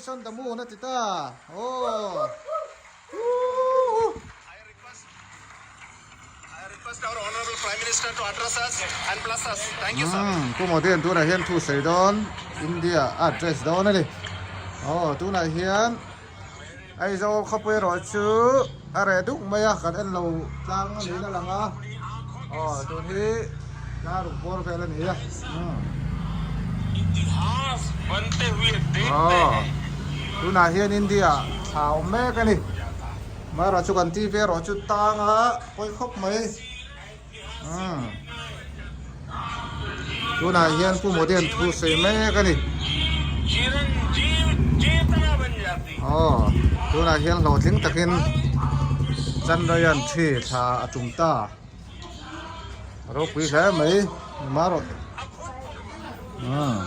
is on the moon a ti ta. Aw. Woo. I request I request our honorable Prime Minister to address us and bless us. Thank you, sir. Pu Modi an tunah hian thu sawi dawn India a address dawn a ni. Aw tunah hian Aizawl khawpui erawh chu a reh duk mai a kan en lo tlang a niin a lang a. Aw tun hi tlaruk bawr vel a ni a. Aw tunah hian India thla awm mek a ni. Amaherawhchu kan TV erawh chu tang a pawi khawp mai. Umm tunah hian Pu Modi an thu sawi mek a ni. Aw tunah hian hlawhtling takin Chandrayaan 3 thla a tum ta. A ropui hle mai. Marawh. Umm.